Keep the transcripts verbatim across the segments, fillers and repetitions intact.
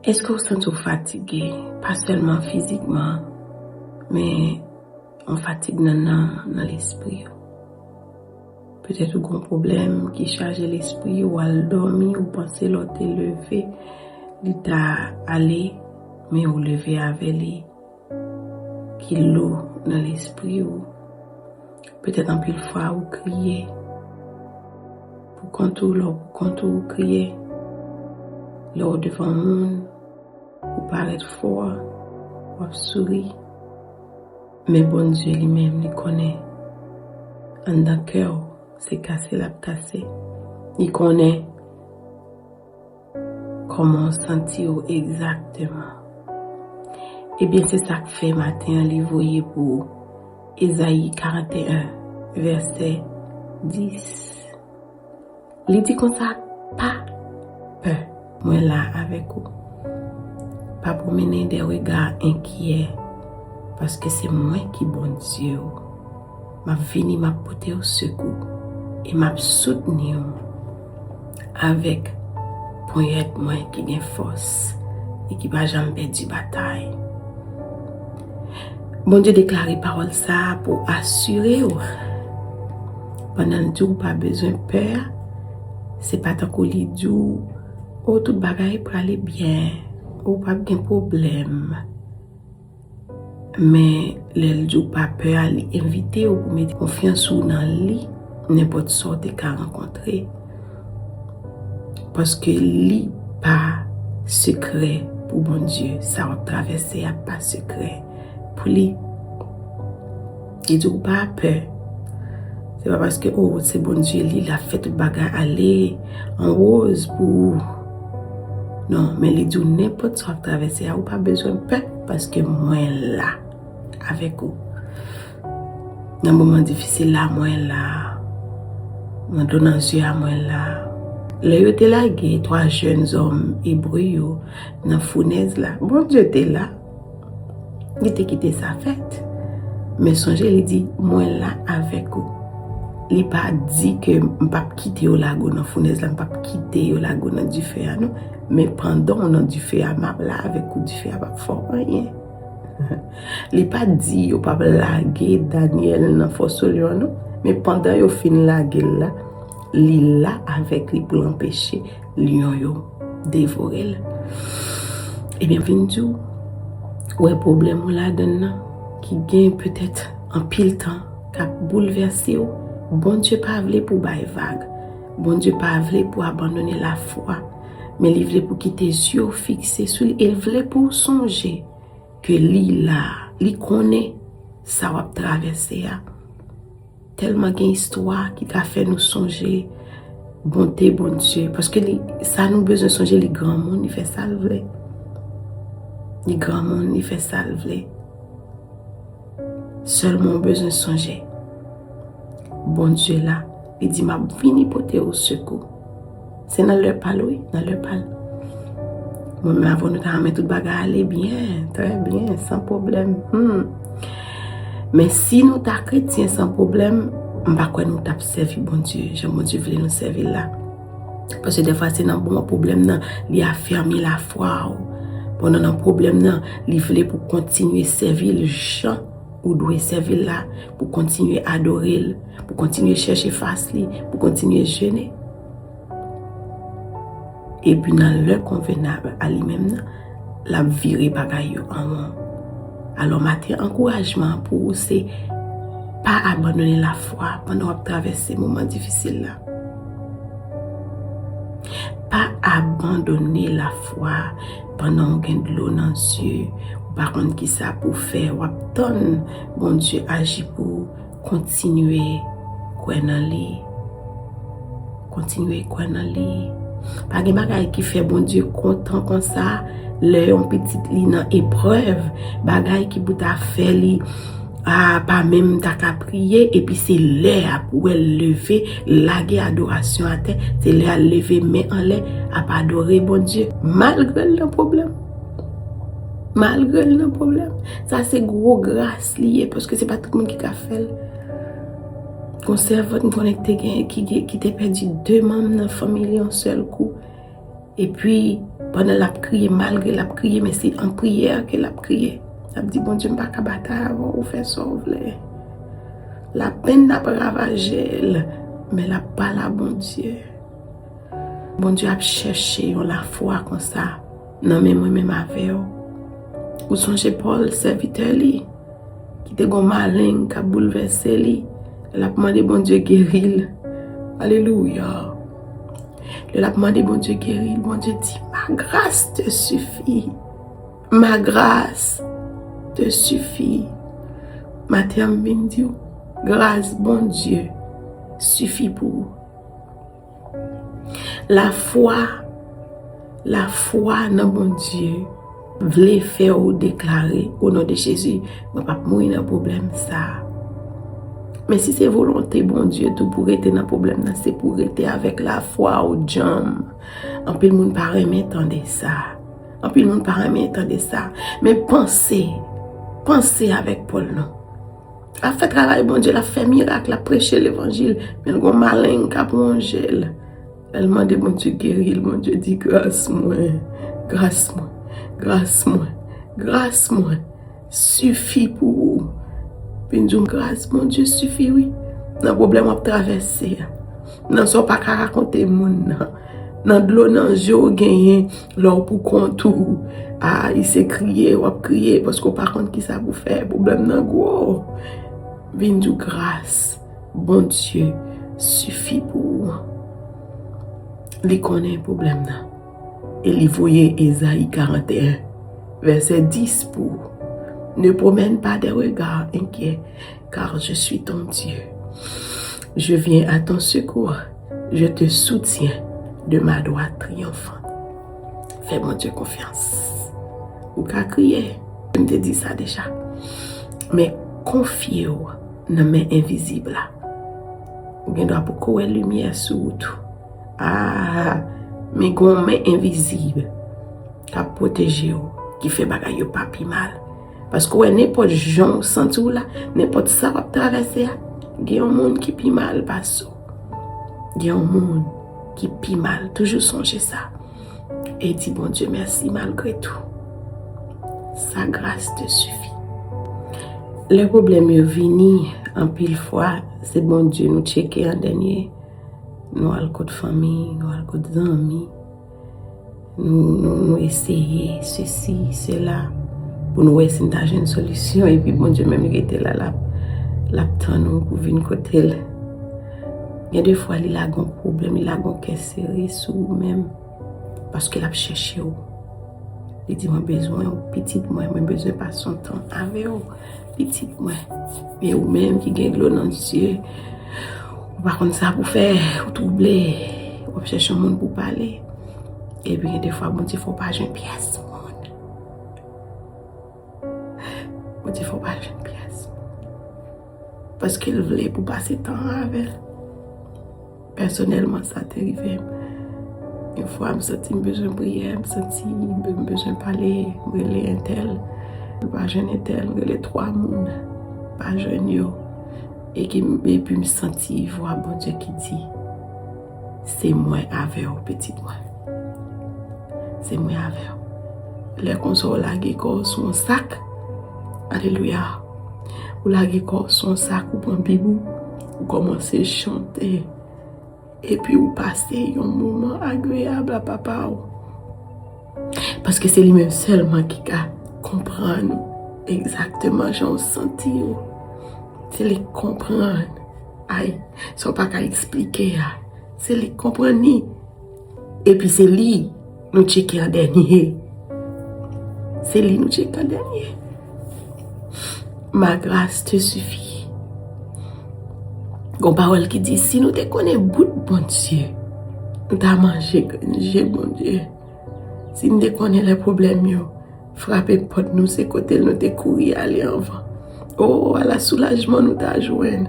Èske w santi w fatige, pa sèlman fizikman, men yon fatig nan nanm, nan lespri w? Petèt ou gen yon pwoblèm ki chaje lespri w, w al dòmi, ou panse lè w te leve, li ta ale, men ou leve avè li ki lou nan lespri w. Petèt anpil fwa ou kriye pou kont ou, lè w pou kont ou, ou kriye. Lè w devan moun, ou parèt fò, w ap souri. Men Bondye li menm, li konnen anndan kè w, se kase l ap kase. Li konnen kòman w santi w egzakteman. Ebyen, se sa k fè maten an li voye pou Ezayi karannteyen, vèsè dis. Li di konsa, "Pa pè, mwen la avèk ou. Pa pwomennen de rega enkyè, paske se mwen ki Bondye w. M ap vini, m ap pote w sekou, e m ap soutni w avèk ponyèt mwen ki gen fòs e ki pa janm pèdi batay." Bondye deklare pawòl sa a pou asire w. Pandan l di w pa bezwen pè a, se pa tankou li di w, "O, tout bagay prale byen, ou p ap gen pwoblèm." Men lè l di w pa pè a, li envite w pou mete konfyans ou nan li, nenpòt sa w te ka rankontre. Paske li pa sekrè pou Bondye. Sa w ap travèse a pa sekrè pou li. Li di w pa pè. Se pa paske, o, se Bondye li, l ap fè tout bagay ale an woz pou ou. Non, men li di w nenpòt sa w ap travèse a, ou pa bezwen pè, paske mwen la avèk ou. Nan moman difisil la, mwen la. Nan dlo nan zye a, mwen la. Lè yo te lage twa jèn zòm ebre yo nan founèz la, Bondye te la. Li te kite sa fèt. Men sonje, li di, "Mwen la avèk ou." Li pa di ke m p ap kite yo lage w nan founèz la, m p ap kite yo lage w nan dife a, non. Men pandan w nan dife a, m ap la avèk ou, dife a p ap fè w anyen. Li pa di yo p ap lage Danyèl nan fòso lyon, non. Men pandan yo fin lage l la, li la avèk li pou l anpeche lyon yo devore l. Ebyen, vin di w, wè pwoblèm ou ladann nan, ki gen petèt anpil tan, k ap boulvèse w, Bondye pa vle pou w bay vag. Bondye pa vle pou w abandone lafwa. Men li vle pou w kite zye w fikse sou li, e l vle pou w sonje ke li la, li konnen sa w ap travèse a. Tèlman gen istwa ki ka fè nou sonje bonte Bondye. Paske li, sa nou bezwen sonje, li granmoun, li fè sa l vle. Li granmoun, li fè sa l vle. Sèlman w bezwen sonje, Bondye la, li di, "M ap vini pote w sekou." Se nan lè pa l, wi, nan lè pa l. Mwen menm avè w, nou ta renmen tout bagay ale byen, trè byen, san pwoblèm. Hmm. Men si nou ta kretyen san pwoblèm, m pa kwè nou t ap sèvi Bondye jan Bondye vle nou sèvi l la. Paske dèfwa se nan moman pwoblèm nan, li afèmi lafwa w. Pandan nan pwoblèm nan, li vle pou w kontinye sèvi l jan ou dwe sèvi l la, pou w kontinye adore l, pou w kontinye chèche fas li, pou w kontinye jene. Epi nan lè konvenab a li menm nan, l ap vire bagay yo an won. Alò, maten, ankourajman an pou ou se pa abandone lafwa pandan w ap travèse moman difisil la. Pa abandone lafwa pandan w gen dlo nan zye, ou pa konn kisa pou w fè, w ap tann Bondye aji pou ou. Kontinye kwè nan li. Kontinye kwè nan li. Pa gen bagay ki fè Bondye kontan konsa lè yon pitit li nan eprèv, bagay ki pou ta fè li, a, pa menm ta ka priye, epi se lè a pou w wè l leve, lage adorasyon atè, se lè a l leve men anlè, ap adore Bondye, malgre l nan pwoblèm. Malgre l nan pwoblèm. Sa se gwo gras li ye, paske se pa tout moun ki ka fè l. Gon sèvant m konnen ki te gen, ki, ki, ki te pèdi de manm nan fanmi li yon sèl kou. Epi, Pandan l ap kriye, malgre l ap kriye, men se an priyè ke l ap kriye. L ap di, Bondye, m pa ka batay avè w, ou fè sa w vle. Lapenn ap ravaje l, men l ap pale a Bondye. Bondye ap chèche yon lafwa konsa nan men mwen menm avè w. Ou sonje Pòl, sèvitè li, ki te gon maleng k ap boulvèse li, l ap mande Bondye geri l. Alelouya. Lè l ap mande Bondye geri l, Bondye di, ma grâce te suffit. Ma grâce te suffit. Maten an, m vin di w, gras Bondye sifi pou ou. Lafwa, lafwa nan Bondye vle fè w deklare, o non de Jezi, mwen p ap mouri nan pwoblèm sa a. Men si se volonte Bondye tou pou rete nan pwoblèm nan, se pou rete avèk lafwa w djanm. Anpil moun pa renmen tande sa. Anpil moun pa renmen tande sa. Men panse, panse avèk Pòl non. L ap fè travay Bondye, l ap fè mirak, l ap preche levanjil, men l gon maleng k ap wonje l. Lè l mande Bondye geri l, Bondye di, gras mwen, gras mwen, gras mwen, gras mwen sifi pou ou. Vin di w, gras Bondye sifi, wi. Nan pwoblèm w ap travèse a, nan sa w pa ka rakonte moun nan, nan dlo nan je w genyen lè w pou kont ou. A, se kriye w ap kriye paske w pa konn kisa pou fè, pwoblèm nan gwo. Vin di w, gras Bondye sifi pou ou. Li konnen pwoblèm nan. E li voye Ezayi karant e en, vèsè dis pou ou. Ne promène pas des regards inquiets, car je suis ton Dieu. Je viens à ton secours. Je te soutiens de ma droite triomphante. Fè Bondye konfyans. Ou ka kriye. M te di sa deja. Men konfye w nan men envizib la. Ou gen dwa poko wè limyè sou wout ou. Ah, men gon men envizib k ap pwoteje w, ki fè bagay yo pa pi mal. Paske w wè nenpòt jan w santi w la, nenpòt sa w ap travèse a, gen yon moun ki pi mal pase w. Gen yon moun ki pi mal. Toujou sonje sa. E di Bondye mèsi malgre tou. Sa gras te sifi. Lè pwoblèm yo vini, anpil fwa, se Bondye nou tcheke an dènye. Nou al kot fanmi, nou al kot zanmi. Nou, nou, nou eseye sesi, sela, pou nou wè si n ta jwenn solisyon. Epi Bondye menm li rete la, l ap, l ap tann ou pou vin kote l. Gen de fwa, li lage yon pwoblèm, li lage yon kè sere sou ou menm. Paske l ap chèche w. Li di, mwen bezwen w, pitit mwen, mwen bezwen pase yon tan avè w, pitit mwen. Men ou menm ki gen dlo nan zye, ou pa konn sa pou fè, ou twouble, w ap chèche yon moun pou pale. Epi gen de fwa, Bondye fè w pa jwenn pyès moun. Bondye fè w pa jwenn pyès moun. Paske l vle pou pase tan an avè l. Pèsonèlman, sa te rive m. Yon fwa, m santi m bezwen priyè, m santi m be-, m bezwen pale, m rele entèl, m pa jwenn entèl, m rele twa moun, m pa jwenn yo. E ki m, epi m santi vwa Bondye ki di, se mwen avè w, pitit mwen. Se mwen avè w. Lè konsa, w lage kò w sou yon sak. Alelouya. Ou lage kò w sou yon sak, ou pran Bib ou, ou kòmanse chante. Epi ou pase yon moman agreyab a papa w. Paske se li menm sèlman ki ka konprann ou egzakteman jan w santi w. Se li k konprann. Ay, sa w pa ka eksplike a. Se li k konprann li. Epi se li nou tcheke an dènye. Se li nou tcheke an dènye. Ma grâce te suffit. Gon pawòl ki di, si nou te konnen bout Bondye, nou ta manje grenn je Bondye. Si n te konnen lè pwoblèm yo frape pòt nou, se kote l nou te kouri ale anvan. O, ala soulajman nou ta jwenn.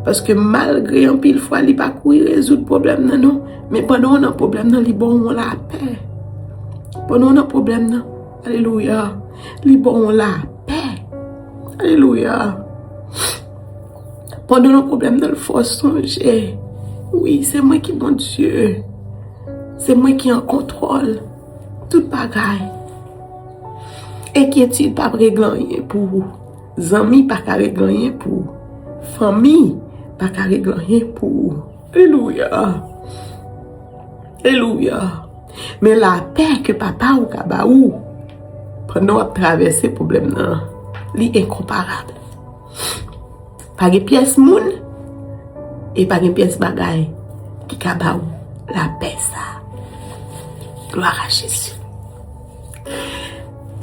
Paske malgre anpil fwa li pa kouri rezoud pwoblèm nan, non. Men pandan w nan pwoblèm nan, li ba w yon lapè. Pandan w nan pwoblèm nan, alelouya, li ba w yon lapè. Alelouya. Pandan w nan pwoblèm nan, l fè w sonje. Wi, se mwen ki Bondye. Se mwen ki an kontwòl. Tout bagay. Enkyetid p ap regle anyen pou ou. Zanmi pa ka regle anyen pou ou. Fanmi pa ka regle anyen pou ou. Alelouya. Alelouya. Men lapè ke papa ou ka ba ou pandan w ap travèse pwoblèm nan, li enkonparab. Pa gen pyès moun e pa gen pyès bagay ki ka ba ou lapè sa. Glwa a Jezi.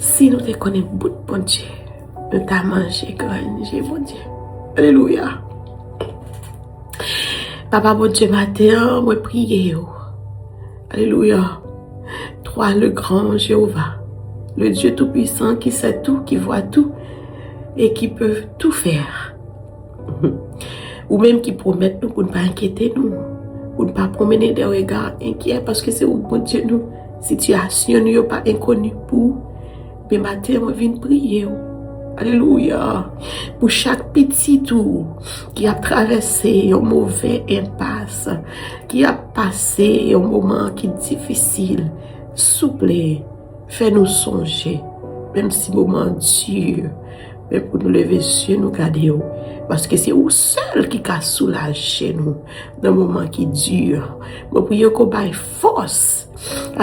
Si nou te konnen bout Bondye, nou ta manje grenn je Bondye. Alelouya. Papa Bondye, maten an, mwen priye w. Alelouya. Toi, le grand Jéhovah, le Dieu tout-puissant qui sait tout, qui voit tout et qui peut tout faire. Ou menm ki pwomèt nou pou n pa enkyete nou, pou n pa pwomennen de rega enkyè, paske se ou Bondye nou. Sitiyasyon nou yo pa enkoni pou ou. Men maten, mwen vin priye w. Alelouya. Pou chak pitit ou ki ap travèse yon move enpas, ki ap pase yon moman ki difisil, souple, fè nou sonje, menm si moman an di, men pou nou leve zye nou gade w, paske se ou sèl ki ka soulaje nou nan moman ki di. Mwen priye ke w bay fòs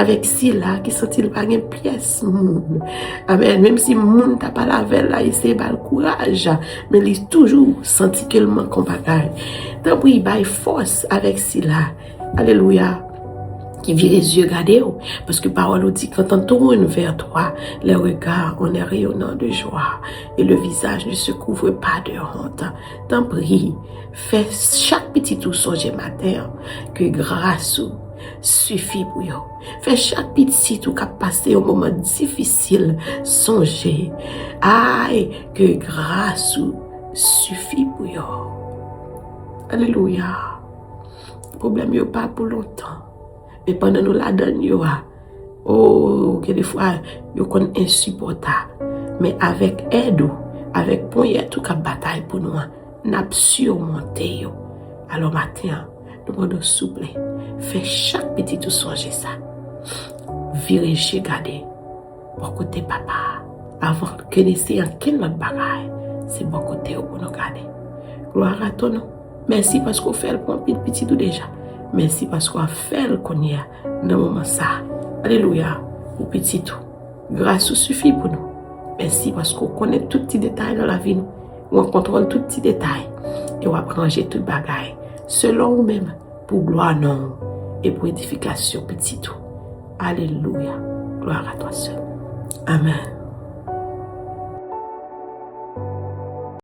avèk sila ki santi l pa gen pyès moun. Amèn. Menm si moun t ap pale avè l la, eseye ba l kouraj, men li toujou santi ke l manke yon bagay. Tanpri, bay fòs avèk sila. Alelouya. Ki vire zye gade w, paske pawòl ou di, quand on tourne vers toi les regards, on est rayonnant de joie, et le visage ne se couvre pas de honte. Tanpri, fè chak pitit ou sonje maten an ke gras ou sifi pou yo. Fè chak pitit ou k ap pase yon moman difisil sonje, ay, ke gras ou sifi pou yo. Alelouya. Pwoblèm yo pa pou lontan. Men pandan nou ladann yo a, o, gen de fwa, yo konn ensipòtab. Men avèk èd ou, avèk ponyèt ou k ap batay pou nou an, n ap simonte yo. Alò maten an, nou mande w souple, fè chak pitit ou sonje sa. Vire je gade bò kote Papa a. Avan ke n eseye ankenn lòt bagay, se bò kote w pou nou gade. Gloire à ton nom. Mèsi paske w fè l pou anpil pitit ou deja. Mèsi paske w ap fè l kounye a, nan moman sa a. Alelouya. Pou pitit ou. Gras ou sifi pou nou. Mèsi paske w konnen tout ti detay nan lavi nou. Ou an kontwòl tout ti detay. E w ap ranje tout bagay selon ou menm, pou glwa non w e pou edifikasyon pitit ou. Alelouya. Gloire à toi seul. Amèn.